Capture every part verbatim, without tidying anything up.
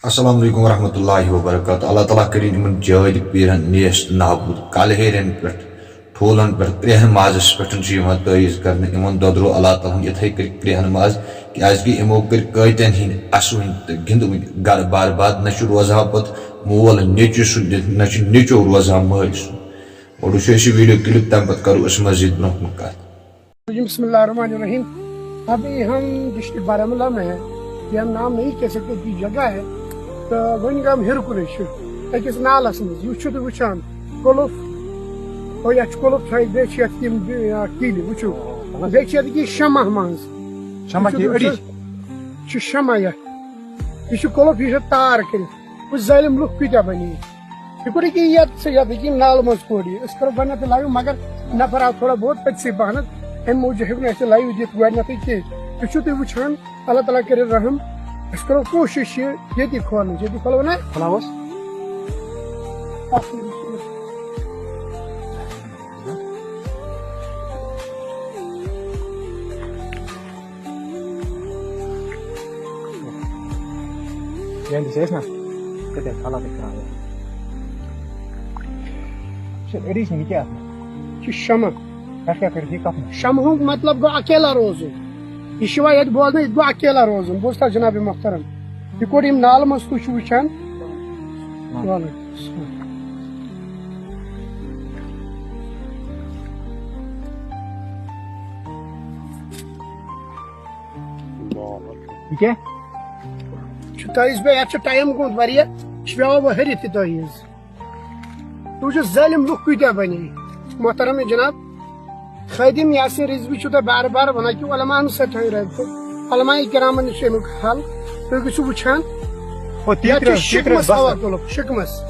السلام علیکم ورحمۃ اللہ وبرکاتہ۔ اللہ تعالیٰ کٔرِن یِمن جٲدۍ پیٖرن نیست نابوٗد۔ کالہٕ ہیرٮ۪ن پٮ۪ٹھ، ٹھوٗلن پٮ۪ٹھ، کرٛیہن مازس پٮ۪ٹھ چھُ یِوان تٲویٖز کرنہٕ۔ یِمن دۄدرو اللہ تعالیٰ ہن یِتھے کٔنۍ کرٛیہن ماز، کیازِ کہِ یِمو کٔرۍ قٲدٮ۪ن ہٕنٛدۍ اسوٕنۍ تہٕ گِنٛدوٕنۍ گرٕ برباد۔ نہ چھُ روزان پتہٕ مول نیٚچوِ سُنٛد، نہ چھُ نیٚچو روزان مٲلۍ سُنٛد۔ گۄڈٕ وٕچھو أسۍ یہِ video clip، تَمہِ پتہٕ کرو أسۍ مزید برونٛہہ کُن کتھ۔ بسم اللہ الرحمن الرحیم۔ ابھی ہم ڈسٹرکٹ بارامولہ میں ہیں۔ یہ ہم نام نہیں کہہ سکتے کہ جگہ ہے۔ تو ونی گام ہیرکُن چھُ أکِس نالس منٛز۔ یہِ چھُ تُہۍ وٕچھان، کۄلُف، او، یتھ چھُ کۄلُف تھٲیِتھ، بیٚیہِ چھِ یتھ یِم، آ، کِلۍ، وٕچھِو۔ بیٚیہِ چھِ یتھ یہِ شمع منٛز۔ شمع وٕچھِو کی تُہۍ أڑِج؟ وٕچھِو، چھُ شمع یتھ۔ یہِ چھُ کۄلُف، یہِ چھُ تار کٔرِتھ۔ وٕچھ ظٲلِم لُکھ کۭتیٛاہ بنے۔ یہِ کوٚر یہِ کہِ یَتھ ژٕ یَتھ یہِ نالہٕ منٛز کوٚڑ یہِ۔ أسۍ کَرو گۄڈٕنٮ۪تھٕے live، مگر نفر آو تھوڑا بہت پٔتسٕے پَہنَتھ، اَمہِ موٗجوٗب ہیٚکہِ نہٕ اَسہِ live دِتھ گۄڈٕنٮ۪تھٕے کینٛہہ۔ یہِ چھُو تُہۍ وٕچھان، اللہ تعالیٰ کٔرِنۍ رحم۔ أسۍ کَرو کوٗشِش یہِ ییٚتی کھولنٕچ۔ ییٚتی کھولو نا؟ کھلاوس۔ اَکھ مِنٹ۔ ییٚلہِ چھِ أسۍ نا، کۭتیٛاہ غلط چھِ کران یہِ۔ چھِ أڑی چھِنہٕ یہِ کیٛاہ آسان؟ یہِ چھُ شمع۔ پٮ۪ٹھ کیٛاہ کٔرِتھ یہِ کَتھ منٛز؟ شمعُک مطلب گوٚو اکیلا روزُن۔ یہِ چھُوا ییٚتہِ بوزنہٕ، یہِ تہِ گوٚو اکیلا روزُن۔ بوٗزتھا جناب محترم؟ یہِ کوٚڑ ییٚمہِ نالہٕ منٛز، تُہۍ چھِو وٕچھان۔ وعلیکم السلام۔ یہِ کیٛاہ؟ چھُ تٲیٖز بیٚیہِ، اَتھ چھُ time گوٚمُت واریاہ، یہِ چھُ پٮ۪وان وۄنۍ ۂرِتھ یہِ تٲیٖز۔ تُہۍ وٕچھِو ظٲلِم لُکھ کۭتیٛاہ بَنے۔ محترم جناب، خٲدِم یاسین رضوی چھُو تۄہہِ بار بار وَنان کہِ علماءن سۭتۍ تھٲیِو رٲبطہٕ، علماء کرامن نِش چھُ اَمیُک حل۔ تُہۍ گٔژھِو وٕچھان، او، تی یَتھ چھُ ترٛٲو، تی ترٛٲو، شِکمَس بَس ہاوان تَتھ۔ کُلُف، شِکمَس۔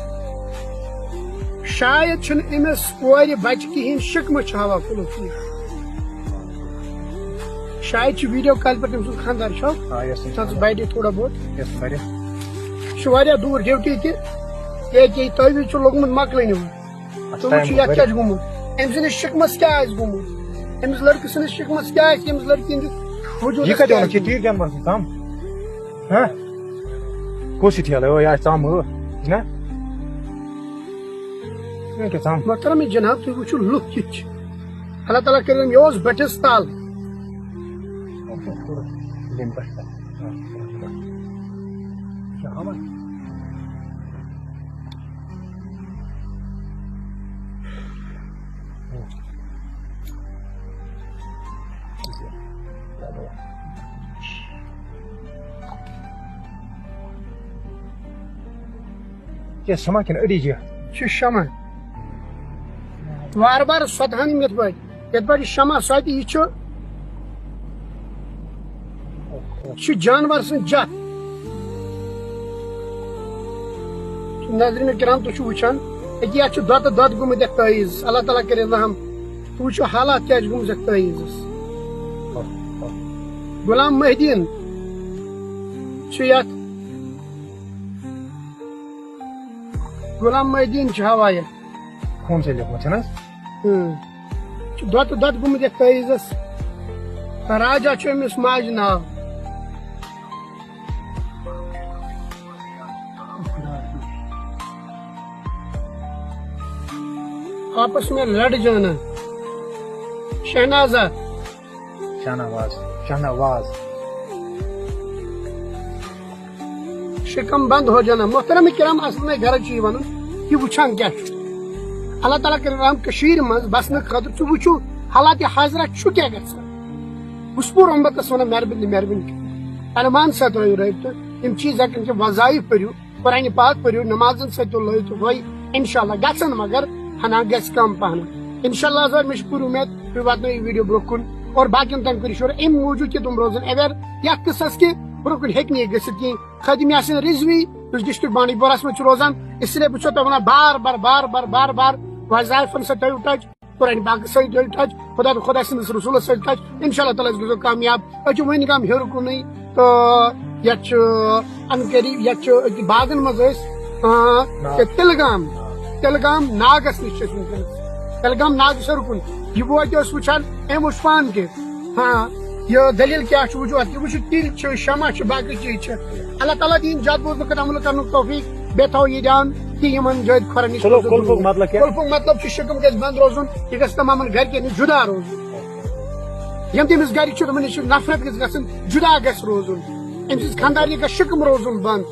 شاید چھُنہٕ أمِس کورِ بَچہِ کِہیٖنۍ، شِکمَس چھُ ہاوان کُلُف یہِ۔ شاید چھُ video call پٮ۪ٹھ تٔمۍ سُنٛد خانٛدار چھُ۔ آ، یَس، تَتھ بَڑِ تھوڑا بہت۔ یَس، بَڑِ۔ یہِ چھُ واریاہ دوٗر duty تہِ۔ ییٚکیٛاہ یہِ تٲویٖز چھُ لوٚگمُت مۄکلٕنہِ وۄنۍ۔ اَتھ تہٕ وٕچھ، time یَتھ گوٚو کیٛاہ چھُ گوٚمُت؟ أمۍ سٕنٛدِس شِکمَس کیٛاہ آسہِ گوٚمُت؟ أمِس لٔڑکہٕ سٕنٛدِس شِکمَس کیٛاہ آسہِ، ییٚمِس لٔڑکہٕ ہٕنٛدِس وجوٗدَس یہِ کَتہِ کیٛاہ اوٚنُکھ آسہِ یہِ گوٚمُت؟ تیٖر جانوَر سُنٛد ژَم؟ ہہ؟ کُس یہِ ٹھیلہٕ؟ او، یہِ آسہِ ژَم، ہُہ۔ یہِ چھُنہ؟ یہِ کیٛاہ ژَم؟ محترم جناب، تُہۍ وٕچھِو لُکھ کِتھ چھِ۔ اللہ تعالیٰ کٔرِنۍ یہِ اوس بٔٹھِس تَل۔ کیٛاہ شمع کِنہٕ أڑِج یہِ؟ چھُ شمع۔ وارٕ وارٕ سۄتہٕ ہن یِم یِتھ پٲٹھۍ، یِتھ پٲٹھۍ یہِ شمع سۄتہِ، یہِ چھُ، یہِ چھُ جانور سٕنٛز جَتھ۔ ناظریٖن کرام، تُہۍ چھِو وٕچھان، أکیٛاہ یَتھ چھُ دۄدٕ دۄد گوٚمُت یَتھ تٲیٖز۔ اللہ تعالیٰ کٔرِنۍ رحم۔ تُہۍ وٕچھِو حالات کیٛاہ چھِ گٔمٕژ یَتھ تٲیٖزَس۔ غلام محدیٖن چھُ یَتھ۔ غلام محدیٖن چھُ ہاوان یَتھ۔ خوٗن چھُ لیوٚکھمُت، چھُنہٕ حظ؟ اۭں۔ چھُ دۄدٕ دۄد گوٚمُت یَتھ تٲیٖزَس۔ راجا چھُ أمِس ماجہِ ناو۔ آپس میں لڑ جانا۔ شہنازہ۔ شاہنواز، شاہنواز۔ شکم بند ہو جانا۔ محترم کرام، اصل میں گرج چھُ یہِ ونُن، یہِ وٕچھان کیٛاہ چھُ؟ اللہ تعالیٰ کٔرِنۍ رحم۔ کٔشیٖرِ منٛز بسنہٕ خٲطرٕ ژٕ وٕچھِو حالات حاضرہ چھُ کیٛاہ گژھان۔ بہٕ چھُس پوٗرٕ اُمتس ونان، مہربٲنی، مہربٲنی کٔرِتھ علماءن سۭتۍ تھٲیِو رٲبطہٕ، یِم چیٖز ہٮ۪کن کہِ وظایف پٔرِو، قرآنِ پاک پٔرِو، نمازن سۭتۍ تُلٲیِو تُہۍ، انشاءاللہ گژھن، مگر ہنا گژھِ کم پہن۔ انشاءاللہ حضرات، مےٚ چھِ پوٗرٕ اُمید تُہۍ واتنٲیِو video برونٛہہ کُن اور باقین تام کٔرِو share، امہِ موٗجوٗب کہِ تِم روزن aware یتھ قصس کہِ برونٛہہ کُن ہیٚکہِ نہٕ یہِ گٔژھِتھ کینٛہہ۔ خٲدِم یاسین رضوی، یُس ڈسٹرکٹ بانڈی پورہس منٛز چھُ روزان، اس لیے بہٕ چھُسو تۄہہِ ونان بار بار بار بار بار بار، وظایفن سۭتۍ تھٲیِو touch، قرآن پاک سۭتۍ تھٲیِو touch، خدا تہٕ خۄداے سٕنٛدِس رسوٗلس سۭتۍ touch۔ انشاءاللہ تعالیٰ أسۍ گژھو کامیاب۔ أسۍ چھِ وٕنہِ گام ہیوٚر کُنُے تہٕ یَتھ چھُ انقریب، یَتھ چھُ أکہِ باغن منٛز أسۍ، آ، ناگ۔ تہٕ تِلہٕ گام، تِلہٕ گام ناگس نِش چھِ أسۍ وٕنکیٚنس۔ تِلہٕ گام ناگس ہیوٚر کُن۔ یہِ بوے تہِ اوس وٕچھان، أمۍ وٕچھ پانہٕ تہِ۔ ہاں۔ یہ دلیل کیا چھُ؟ وجوہات، یہ وجوہات تیل چھِ، شمع چھِ، باقی چیز چھِ۔ اللہ تعالیٰ دین جد بوزنہٕ خٲطرٕ عمل کرنُک توفیق، بیٚیہِ تھاو یہ دیان کہ یمن جٲید کھۄرن نِش چلو، روزو کلفُک دوٗر۔ مطلب کیا؟ کلفُک مطلب چھُ شکم گژھِ بند روزُن، یہ گژھِ تمامن گرِکٮ۪ن نِش جدا روزُن۔ یم تٔمِس گرِکۍ چھِ تمن نِش نفرت گژھِ گژھٕنۍ، جدا گژھِ روزُن۔ أمۍ سٕنٛز خاندارنی گژھِ شکم روزُن بند۔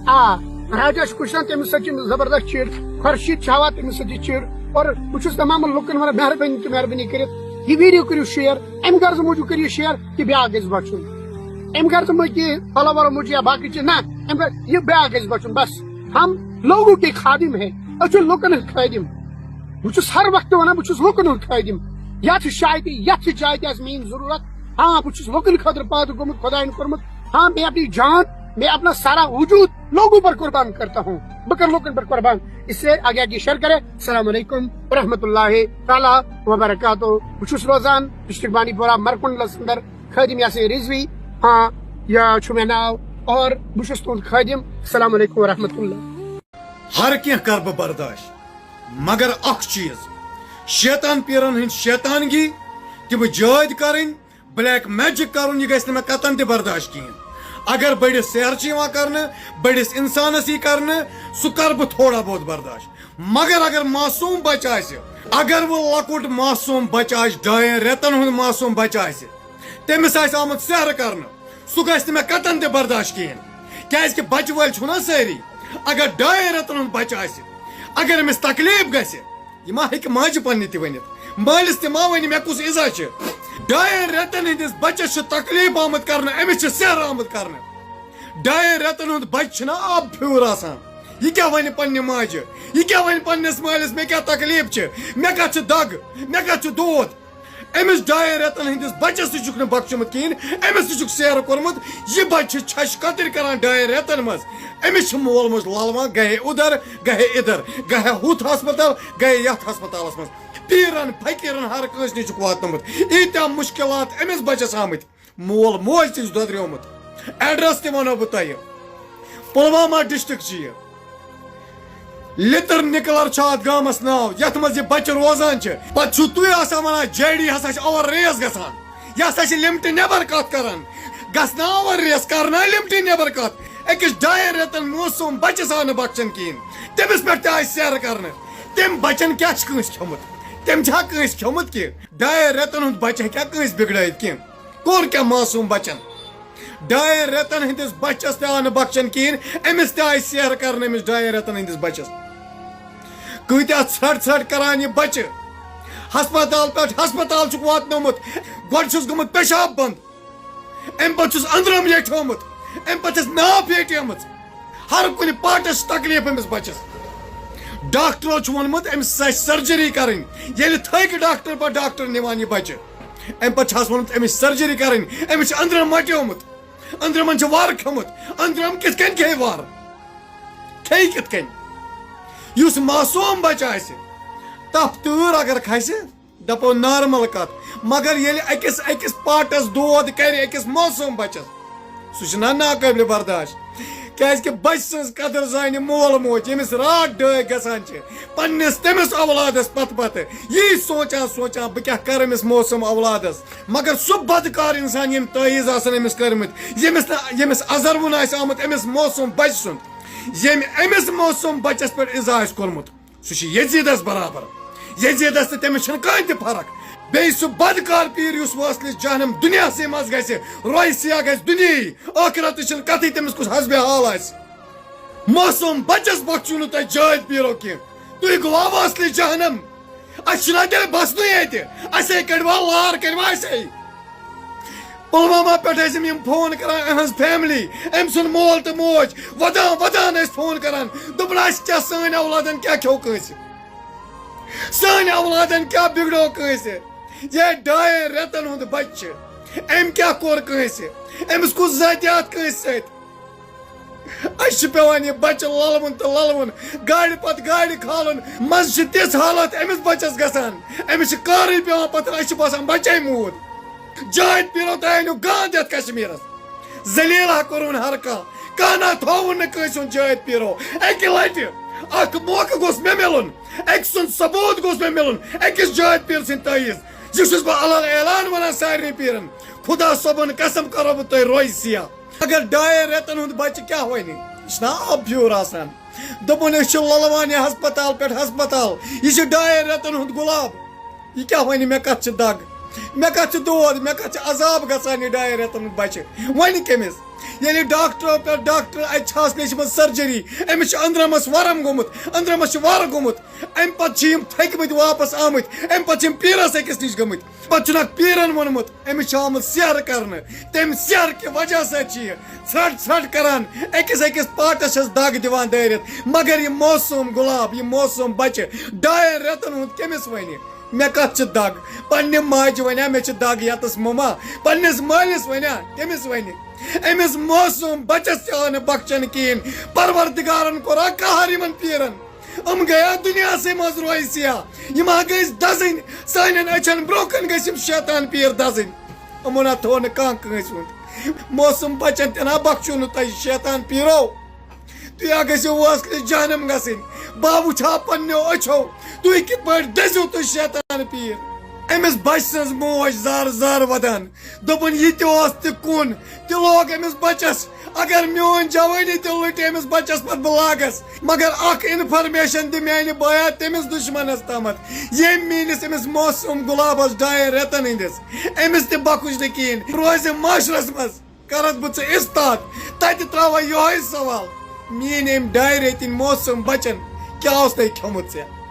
آ، راجا چھُ کُشان، تٔمِس سۭتۍ چھِ زبردست چِڑ، خورشید چھُ ہاوان تٔمِس سۭتۍ چھِ چِڑ۔ اور بہٕ چھُس تمام لُکن ونان، مہربٲنی تہٕ مہربٲنی کٔرِتھ یہِ ویڈیو کٔرِو شیئر، امہِ غرضہٕ موٗجوٗب کٔرِو یہِ شیئر کہِ بیٛاکھ گژھِ بچُن۔ امہِ غرضہٕ موٗجوٗب کہِ فالوور موٗجوٗب یا باقٕے چیٖز، نہ، امہِ غرض-، یہِ بیٛاکھ گژھِ بچُن، بس۔ ہم لوگوں کے خادم ہے، أسۍ چھِ لُکن ہٕنٛدۍ خٲدِم۔ بہٕ چھُس ہر وقتہٕ ونان، بہٕ چھُس لُکن ہُنٛد خٲدِم۔ یتھ جایہِ تہِ، یتھ جایہِ تہِ آسہِ میٲنۍ ضروٗرت، ہاں، بہٕ چھُس لُکن خٲطرٕ پٲدٕ گوٚمُت، خۄداین کوٚرمُت۔ ہاں، میں اپنی جان، میں اپنا سارا وجود لوگوں پر قربان کرتا ہوں۔ بہٕ کرٕ لُکن پر قربان۔ اس لیے آگے آگے شیئر کرے۔ السلام علیکم ورحمۃ اللہ تعالیٰ وبرکاتہ۔ بہٕ چھُس روزان ڈسٹرکٹ بانڈی پورہ، مرکنڈلس اندر، خٲدِم یاسین رضوی۔ ہاں، یہِ چھُ مےٚ ناو اور بہٕ چھُس تُہُنٛد خٲدِم۔ السلام علیکم ورحمۃ اللہ۔ ہر کینٛہہ کر بہٕ برداشت، مگر اکھ چیز، شیطان پیرن ہٕنٛدۍ شیطانگی، تِم جٲدۍ کرٕنۍ، بلیک میجک کرُن، یہِ گژھِ نہٕ مےٚ قطعاً تہِ برداشت کِہیٖنۍ۔ اگر بٔڑِس سحر چھِ یِوان کرنہٕ، بٔڑِس انسانس یی کرنہٕ، سُہ کرٕ بہٕ تھوڑا بہت برداشت۔ مگر اگر معصوم بچہٕ آسہِ، اگر وۄنۍ لۄکُٹ معصوم بچہٕ آسہِ، ڈاین رٮ۪تن ہُنٛد معصوم بچہٕ آسہِ، تٔمِس آسہِ آمُت سحر کرنہٕ، سُہ گژھِ نہٕ مےٚ قطعاً تہِ برداشت کِہیٖنۍ۔ کیازِ کہِ بچہٕ وٲلۍ چھِو نا سٲری، اگر ڈاین رٮ۪تن ہُنٛد بچہٕ آسہِ، اگر أمِس تکلیف گژھِ، یہِ ما ہیٚکہِ ماجہِ پننہِ تہِ ؤنِتھ، مٲلِس تہِ ما ونہِ مےٚ کُس ایزا چھِ؟ ڈاین رٮ۪تن ہٕنٛدِس بچس چھُ تکلیف آمُت کرنہٕ، أمِس چھُ سحر آمُت کرنہٕ۔ ڈاین رٮ۪تن ہُنٛد بچہِ چھُنہ آب پھیوٗر آسان، یہِ کیٛاہ ونہِ پننہِ ماجہِ؟ یہِ کیٛاہ ونہِ پننِس مٲلِس، مےٚ کیٛاہ تکلیف چھِ، مےٚ کتھ چھِ دگ، مےٚ کتھ چھُ دود؟ أمِس ڈاین رٮ۪تن ہٕنٛدِس بچس تہِ چھُکھ نہٕ بخشمُت کِہیٖنۍ، أمِس تہِ چھُکھ سیر کوٚرمُت۔ یہِ بچہِ چھُ چھچہِ کتٕرۍ کران ڈاین رٮ۪تن منٛز۔ أمِس چھِ مول موج للوان، گٔیے اُدر، گٔیے اِدر، گٔیے ہُتھ ہسپتال، گٔیے یتھ ہسپتالس منٛز۔ پیرن فقیرن ہر کٲنٛسہِ نِش چھُکھ واتنومُت۔ ییٖتیٛاہ مُشکلات أمِس بچس آمٕتۍ۔ مول موج تہِ چھُ دۄدریومُت۔ ایڈریس تہِ ونو بہٕ تۄہہِ۔ پلوامہ ڈسٹرکٹ چھُ یہِ۔ لِتٕر نِکلر چھُ اتھ گامس ناو، یتھ منٛز یہِ بچہِ روزان چھِ۔ پتہٕ چھِو تُہۍ آسان ونان، جے ڈی ہسا چھِ اوور ریس گژھان، یہِ ہسا چھِ لِمٹہِ نٮ۪بر کتھ کران۔ گژھنا اوور ریس، کرنا لِمٹہِ نٮ۪بر کتھ۔ أکِس ڈاین رٮ۪تن معصوم بچس آو نہٕ بخشن کِہیٖنۍ، تٔمِس پٮ۪ٹھ تہِ آیہِ سیر کرنہٕ۔ تٔمۍ بچن کیٛاہ چھُ کٲنٛسہِ کھیوٚمُت؟ تٔمۍ چھا کٲنٛسہِ کھیوٚمُت کینٛہہ؟ ڈاین رٮ۪تن ہُنٛد بچہِ ہیٚکیٛاہ کٲنٛسہِ بگڑٲیِتھ کینٛہہ؟ کوٚر کیٛاہ معصوم بچن؟ ڈاین رٮ۪تن ہٕنٛدِس بچس تہِ آو نہٕ بخشن کِہیٖنۍ، أمِس تہِ آیہِ سیر کرنہٕ أمِس ڈاین رٮ۪تن ہٕنٛدِس بچس۔ کۭتیٛاہ ژھرٹ ژھرٹ کران یہِ بچہِ، ہسپتال پٮ۪ٹھ ہسپتال چھُکھ واتنومُت، گۄڈٕ چھُس گوٚمُت پیشاب بنٛد، امہِ پتہٕ چھُس أنٛدرم ییٚٹھیومُت، امہِ پتہٕ چھَس ناپھ ییٚٹھیمٕژ، ہر کُنہِ پارٹس چھِ تکلیف أمِس بچس۔ ڈاکٹرو چھُ ووٚنمُت أمِس آسہِ سرجری کرٕنۍ، ییٚلہِ تھٔکۍ ڈاکٹر پتہٕ ڈاکٹر نِوان یہِ بچہِ۔ امہِ پتہٕ چھِ حظ ووٚنمُت أمِس سرجری کرٕنۍ، أمِس چھُ أنٛدرم مۄٹیومُت، أنٛدرمن چھُ وارٕ کھیوٚمُت، أنٛدرم کِتھ کٔنۍ کھیٚیہِ وارٕ؟ کھیٚیہِ کِتھ کٔنۍ؟ یُس معصوم بچہٕ آسہِ، تپھ تۭر اگر کھسہِ، دپو نارمل کتھ، مگر ییٚلہِ أکِس أکِس پارٹس دود کرِ أکِس معصوم بچس، سُہ چھُنہ ناقٲبلِ برداشت۔ کیازِ کہِ بچہٕ سٕنٛز قدر زانہِ مول موج، ییٚمِس راتھ ڈٲے گژھان چھِ، پننِس تٔمِس اولادس پتہٕ پتہٕ یی سونٛچان سونٛچان، بہٕ کیٛاہ کرٕ أمِس معصوم اولادس۔ مگر سُہ بدکار انسان، ییٚمۍ تعویٖذ آسن أمِس کٔرمٕتۍ، ییٚمِس نہٕ، ییٚمِس ازر وُن آسہِ آمُت أمِس معصوم بچہٕ سُنٛد، ییٚمۍ أمِس معصوم بچس پٮ۪ٹھ اِزا آسہِ کوٚرمُت، سُہ چھُ یزیدس برابر۔ یزیدس تہٕ تٔمِس چھنہٕ کٕہٕنۍ تہِ فرق۔ بیٚیہِ سُہ بدکار پیٖر یُس وٲصلِ جہنم دُنیاہسٕے منٛز گژھِ، رویہِ سیاہ گژھِ دُنیاہٕے، ٲخرتٕچ چھنہٕ کتھٕے تٔمِس کُس حسبِ حال آسہِ۔ معصوم بچس بخشِو نہٕ تُہۍ جٲدۍ پیٖرو کینٛہہ۔ تُہۍ گوٚوا وٲصلِ جہنم۔ اسہِ چھُنہ تیٚلہِ بسنُے ییٚتہِ۔ اسے کڑوا لار، کڑوا اسے۔ پلوامہ پٮ۪ٹھ ٲسۍ یِم، یِم فون کران، أہنٛز فیملی، أمۍ سُنٛد مول تہٕ موج، ودان ودان ٲسۍ فون کران، دوٚپُن، "اَسہِ کیٛاہ، سٲنۍ اولادن کیٛاہ کھیوٚو کٲنٛسہِ؟ سٲنۍ اولادن کیٛاہ بِگڑو کٲنٛسہِ؟ یہِ ڈاین رٮ۪تن ہُنٛد بچہٕ چھُ، أمۍ کیٛاہ کوٚر کٲنٛسہِ؟ أمِس کُس ذٲتیات کٲنٛسہِ سۭتۍ؟" اَسہِ چھُ پٮ۪وان یہِ بچہٕ للوُن تہٕ للوُن، گاڑِ پتہٕ گاڑِ کھالُن۔ منٛزٕ چھِ تِژھ حالت أمِس بچس گژھان، أمِس چھِ کارٕے پٮ۪وان پتھر، اَسہِ چھُ باسان بچے موٗد۔ جٲدۍ پیٖرو تۄہہِ أنِو گانٛد یَتھ کشمیٖرس۔ ذلیل ہا کوٚرُن ہر کانٛہہ، کانٛہہ نہ تھووُن نہٕ کٲنٛسہِ ہُنٛد جٲدۍ پیٖرو۔ اَکہِ لٹہِ اکھ موقعہٕ گوٚژھ مےٚ مِلُن، أکۍ سُنٛد ثبوٗت گوٚژھ مےٚ مِلُن، أکِس جٲدۍ پیٖر سٕنٛدۍ تعویٖذ۔ یہِ چھُس بہٕ الگ اعلان ونان سارنٕے پیرن، خدا صٲبُن قسم کرو بہٕ تۄہہِ روزِ سیاہ۔ اگر ڈاین رٮ۪تن ہُنٛد بچہِ کیٛاہ ونہِ؟ یہِ چھُنہ آب پھیوٗر آسان۔ دوٚپُن، أسۍ چھِ للوانہِ ہسپتال پٮ۪ٹھ ہسپتال، یہِ چھُ ڈاین رٮ۪تن ہُنٛد گُلاب۔ یہِ کیٛاہ ونہِ؟ مےٚ کتھ چھِ دگ، مےٚ کتھ چھِ دود، مےٚ کتھ چھِ عذاب گژھان؟ یہِ ڈاین رٮ۪تن ہُنٛد بچہِ ونہِ کٔمِس؟ ییٚلہِ ڈاکٹرو پٮ۪ٹھ ڈاکٹر، اتہِ چھِ آسان لیچھمٕژ سرجری، أمِس چھُ أنٛدرمس ورم گوٚمُت، أنٛدرمس چھُ وَر گوٚمُت۔ امہِ پتہٕ چھِ یِم تھٔکۍ مٕتۍ واپس آمٕتۍ، امہِ پتہٕ چھِ یِم پیٖرس أکِس نِش گٔمٕتۍ۔ پتہٕ چھُنکھ پیٖرن ووٚنمُت، أمِس چھُ آمُت سیرٕ کرنہٕ، تمہِ سیرٕ کہِ وجہ سۭتۍ چھِ یہِ ژھرٹ ژھرٹ کران، أکِس أکِس پارٹس چھس دگ دِوان دٲرِتھ۔ مگر یہِ معصوم گُلاب، یہِ معصوم بچہِ، ڈاین رٮ۪تن ہُنٛد کٔمِس ونہِ؟ مےٚ کتھ چھِ دگ؟ پننہِ ماجہِ ونیا مےٚ چھِ دگ یتس مما؟ پننِس مٲلِس ونیا؟ کٔمِس ونہِ؟ أمِس معصوم بچس تہِ آو نہٕ بخچن کِہیٖنۍ۔ پروردگارن کوٚرا قہر یِمن پیٖرن؟ یِم گٔیا دُنیاہسٕے منٛز روزِ سیاہ۔ یِم ہا گٔژھۍ دزٕنۍ، سانٮ۪ن أچھن برونٛہہ کَنۍ گٔژھۍ یِم شیطان پیٖر دزٕنۍ۔ یِمو نہ تھوٚو نہٕ کانٛہہ کٲنٛسہِ ہُنٛد۔ معصوم بچن تہِ نہ بخچو نہٕ تۄہہِ شیطان پیٖرو۔ تُہۍ ہا گٔژھِو وٲنٛسہِ جہنم گژھٕنۍ۔ بہٕ ہا وٕچھِ ہا پننیو أچھو، تُہۍ کِتھ پٲٹھۍ دٔزِو تُہۍ شیطان پیٖر۔ أمِس بچہٕ سٕنٛز موج زار زار ودان۔ دوٚپُن، یہِ تہِ اوس تہِ کُن، تہِ لوگ أمِس بچس۔ اگر میون جوٲنی تہِ لُٹہِ أمِس بچس پتہٕ بہٕ لاگس۔ مگر اکھ انفارمیشن دِ میانہِ بایا تٔمِس دُشمنس تامتھ، ییٚمۍ میٲنِس أمِس معصوم گُلابس ڈاین رٮ۪تن ہٕنٛدِس۔ أمِس تہِ بخُش نہٕ کِہیٖنۍ۔ روزِ معاشرس منٛز کرس بہٕ ژٕ استاد، تتہِ تراوے یِہوٚے سوال، میٲنۍ أمۍ ڈاین رٮ۪تِنۍ معصوم بچن کیٛاہ اوس تۄہہِ کھیوٚمُت ژےٚ؟